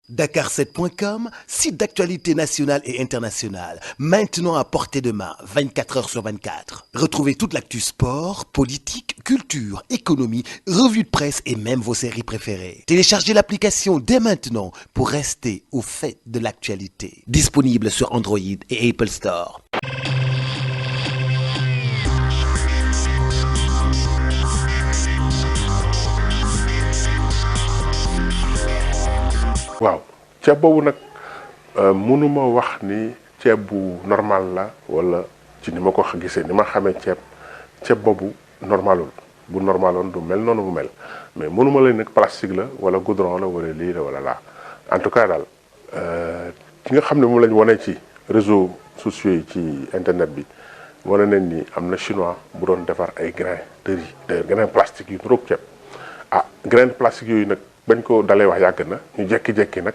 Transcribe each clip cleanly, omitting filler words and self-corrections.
Dakar7.com, site d'actualité nationale et internationale, maintenant à portée de main, 24 heures sur 24. Retrouvez toute l'actu sport, politique, culture, économie, revues de presse et même vos séries préférées. Téléchargez l'application dès maintenant pour rester au fait de l'actualité. Disponible sur Android et Apple Store. waaw ceeb boobu nag mënuma wax ni ceeb bu normal la wala ci ni ma ko gisee ni ma xamee ceeb boobu normalul bu normaloon du mel noonu mu mel mais mënuma leen nag plastique la wala goudron la wala lii la wala laa en tout cas daal ki nga xam ne moom lañ wane ci réseaux sociaux yi ci internet bi wane nañ ni am na chinois bu doon defar ay grains de riz d'ailleurs grains plastique yu niroog ceeb grains plastique yooyu nag bañ ko dalee wax yàgg na ñu jekki-jekki nag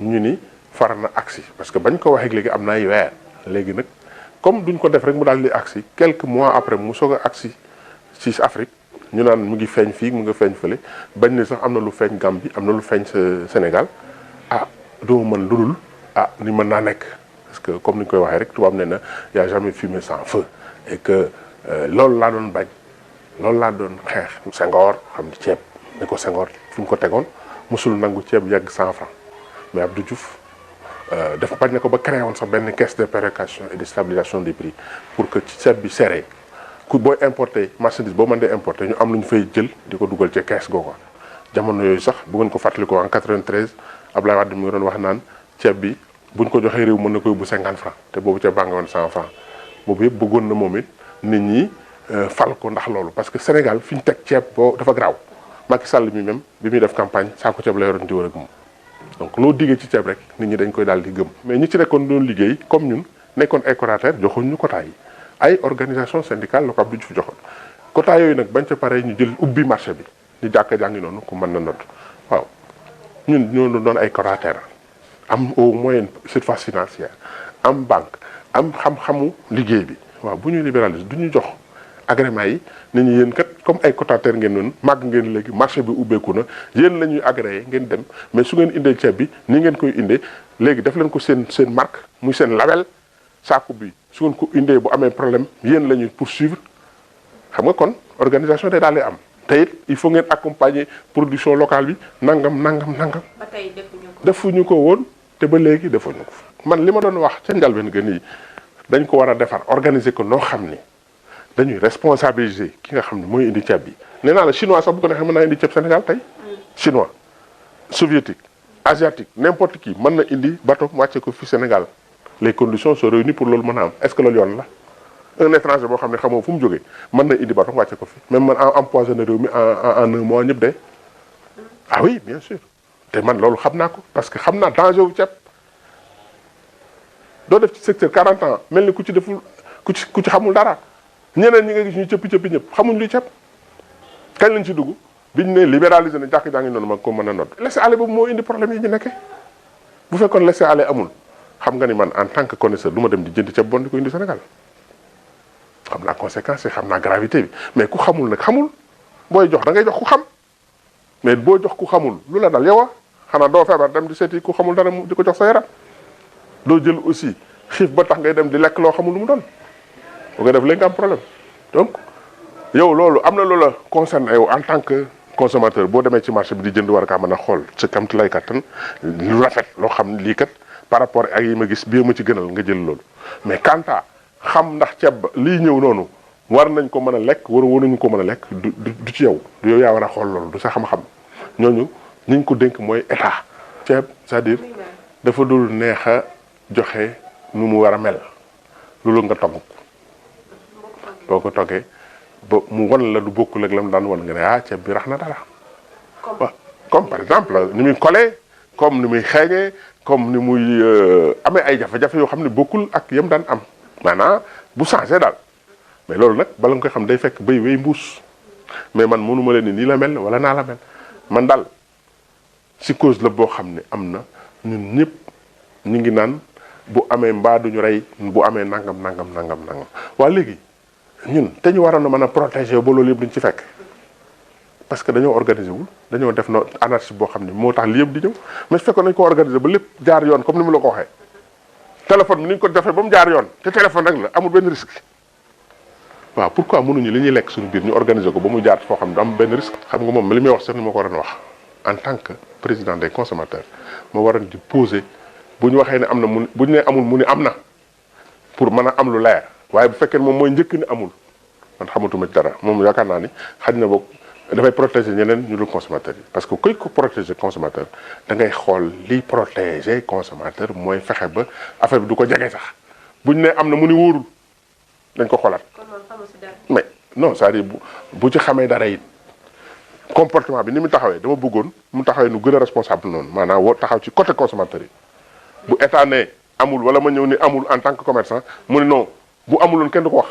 ñu ni far na agsi parce que bañ ko waxee léegi am na ay weer léegi nag comme duñ ko def rek mu daal di agsi quelques mois après mu soog a agsi ci Afrique ñu naan mu ngi feeñ fii mu nga feeñ fële bañ ni sax am na lu feeñ Gambie am na lu feeñ Sénégal doo mën ludul ni mën naa nekk parce que comme ni ñu koy waxee rek tubaab nee na y a jamais fumée sans feu et que loolu laa doon bañ loolu laa doon xeex Senghor xam ni ceeb ni ko Senghor fi mu ko tegoon musul nangu ceeb yegg 100 francs mais Abdou Diouf dafa bañ na ko ba créé woon sax benn caisse de péréquation et de stabilisation des prix pour que ci ceeb bi serré ku booy importé marchandise boo mën dee importé ñu am lu ñu fay jël di ko dugal ci caisse googu jamono yooyu sax bu ngeen ko fàttalikoo en 93 Abdoulaye Wade mi ngi doon wax naan ceeb bi buñ ko joxee réew mën na ko yóbbu 50 francs te boobu ceeb baa nga woon 100 francs boobu yëpp bëggoon na moom it nit ñi fal ko ndax loolu parce que Sénégal fi ñu teg ceeb boo dafa garaaw Macky Sall mi même bi muy def campagne saako ceeb la yoroon di war a gëm donc loo diggee ci ceeb rek nit ñi dañ koy daal di gëm mais ñi ci nekkoon doon liggéey comme ñun nekkoon ay quotataires joxuñ ñu quota yi ay organisation syndicale la ko ab du fi joxoon quota yooyu nag bañ ca pare ñu jël ubbi marché bi ñu jàkka jàngi noonu ku mën na not waaw ñun ñoo doon ay quotataires am au moyen surface financière am banque am xam-xamu liggéey bi waaw bu ñu libéraliser du ñu jox agrément yi nit ñi yéen kat comme ay quotataire ngeen noonu màgg ngeen léegi marché bi ubbeeku na yéen la ñuy agréé ngeen dem mais su ngeen indee ceeb bi ni ngeen koy indee léegi def leen ko seen marque muy seen label saaku bi su ngeen ko indee bu amee problème yéen la ñuy poursuivre xam nga kon organisation day daal di am te it il faut ngeen accompagner production locale bi nangam. ba tey defuñu ko woon te ba léegi defuñu ko man li ma doon wax ca njalbeen ga nii dañ ko war a defar organiser ko noo xam ni dañuy responsabiliser ki nga xam ne mooy indi ceeb bi nee naa la chinois sax bu ko neexee mën naa indi ceeb Sénégal tey chinois soviétique asiatique n'importe qui mën na indi bateau wàcce ko fi Sénégal les conditions sont réunies pour loolu mën a am est-ce que loolu yoon la un étranger boo xam ne xamoo fu mu jógee mën na indi bateau wàcce ko fi même man empoisonné réew mi en un mois ñëpp de oui bien sûr te man loolu xam naa ko parce que xam naa danger wu ceeb doo def ci secteur 40 ans mel ni ku ci deful ku ci xamul dara ñeneen ñi nga gis ñu cëppi ñëpp xamuñ luy ceeb kañ lañ ci dugg biñ ne libéraliser na jàkk jàngi noonu ma ko mën a nodd laisser aller boobu moo indi problème yi ñu nekkee bu fekkoon laisser aller amul xam nga ni man en tant que connaisseur du ma dem di jënd ceeb bon di ko indi Sénégal xam naa conséquences yi xam naa gravité bi mais ku xamul nag xamul booy jox da ngay jox ku xam mais boo jox ku xamul lu la dal yow xanaa doo feebar dem di seeti ku xamul dara di ko jox sa yaram doo jël aussi xiif ba tax ngay dem di lekk loo xamul lu mu doon boo ko def léegi nga am problème donc yow loolu am na loola concerné yow en tant que consommateur boo demee ci marché bi di jënd war kaa mën a xool sa kam lay kattan lu rafet loo xam ne lii kat par rapport ak yi ma gis bii ma ci gënal nga jël loolu mais quant à xam ndax ceeb lii ñëw noonu war nañ ko mën a lekk waruñu ko mën a lekk du ci yow du yow yaa war a xool loolu du sa xam-xam ñooñu niñ ko dénk mooy état ceeb c'est-à-dire dafa dul neex a joxe nu mu war a mel loolu nga togg boo ko toggee ba mu wan la du bokkul ak la mu daan wan nga ne ceeb bi rax na dara comme par exemple ni muy collé comme ni muy xeeñee comme ni muy amee ay jafe-jafe yoo xam ne bokkul ak yam daan am maanaam bu changé daal mais loolu nag bala nga koy xam day fekk bay wey mbuus mais man mënuma leen ni nii la mel wala naa la mel man daal si cause la boo xam ne am na ñun ñëpp ñu ngi naan bu amee mbaa duñu rey bu amee nangam waa léegi ñun te ñu waroon a mën a protéger ba loolu yëpp duñ ci fekk parce que dañoo organiser wul dañoo def no anarchie boo xam ne moo tax li yëpp di ñëw mais su fekkoon nañu ko organiser ba lépp jaar yoon comme ni mu la ko waxee téléphone bi ni ñu ko defee ba mu jaar yoon te téléphone rek la amul benn risque waaw pourquoi mënuñu li ñuy lekk suñu biir ñu organiser ko ba mu jaar foo xam ne am benn risque. xam nga moom li muy wax sax ni ma ko waroon wax en tant que président des consommateurs moo waroon di poser bu ñu waxee ne am na mu bu ñu nee amul mu ni am na pour mën a am lu leer waaye bu fekkee moom mooy njëkk ni amul man xamatuma ci dara moom yaakaar naa ni xaj na boog dafay protéger ñeneen ñu dul consommateur yi parce que kuy ko protéger consommateur da ngay xool liy protéger consommateur mooy fexe ba affaire bi du ko jege sax bu ñu nee am na mu ni wóorul dañ ko xoolaat. mais non c'est-à-dire bu ci xamee dara it comportement bi ni mu taxawee dama bëggoon mu taxawee nu gën a responsable noonu maanaam woo taxaw ci côté consommateur yi bu état ne amul wala ma ñëw ni amul en tant que commerçant mu ne non bu amuloon kenn du ko wax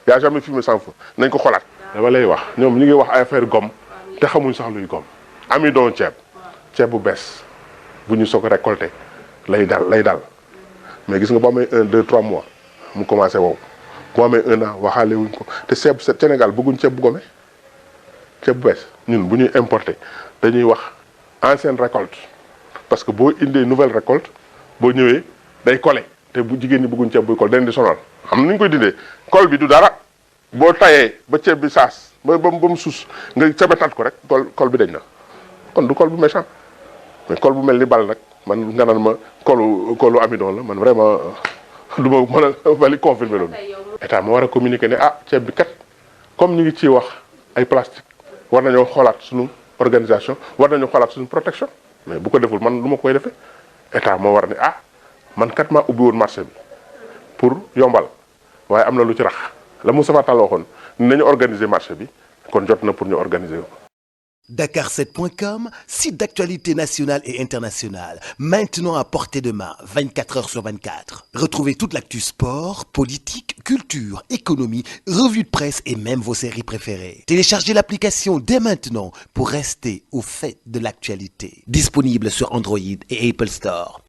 y a jamais fumée sans feu nañ ko xoolaat. dama lay wax ñoom ñu ngi wax ay affaire gomme te xamuñ sax luy gomme amidon ceeb bu bees bu ñu soog a récolté lay dal mais gis nga boo amee 1 2 3 mois mu commencé wow boo amee 1 an waxaale wuñ ko te ceeb Sénégal bëgguñ ceeb bu gomme ceeb bu bees ñun bu ñuy importé dañuy wax ancienne récolte parce que boo indee nouvelle récolte boo ñëwee day collé te bu jigéen ñi bëgguñ ceeb buy collé dañ di sonal xam na ñu koy dindee col bi du dara boo tayee ba ceeb bi saas ba mu suus nga cabatat ko rek col bi dañ na kon du col bu méchant mais col bu mel ni bal nag man nga naan ma colu amidon la man vraiment du ma mën a bali confirmer loolu. état moo war a communiquer ne ceeb bi kat comme ñu ngi ciy wax ay plastique war nañoo xoolaat suñu organisation war nañoo xoolaat suñu protection mais bu ko deful man lu ma koy defee état moo war ne man kat maa ubbi woon marché bi pour yombal waaye am na lu ci rax la Moustapha Tall waxoon nañu organiser marché bi kon jot na pour ñu organiser ko. Dakar7.com, site d'actualité nationale et internationale, maintenant à portée de main, 24 heures sur 24. Retrouvez toute l'actu sport, politique, culture, économie, revues de presse et même vos séries préférées. Téléchargez l'application dès maintenant pour rester au fait de l'actualité. Disponible sur Android et Apple Store.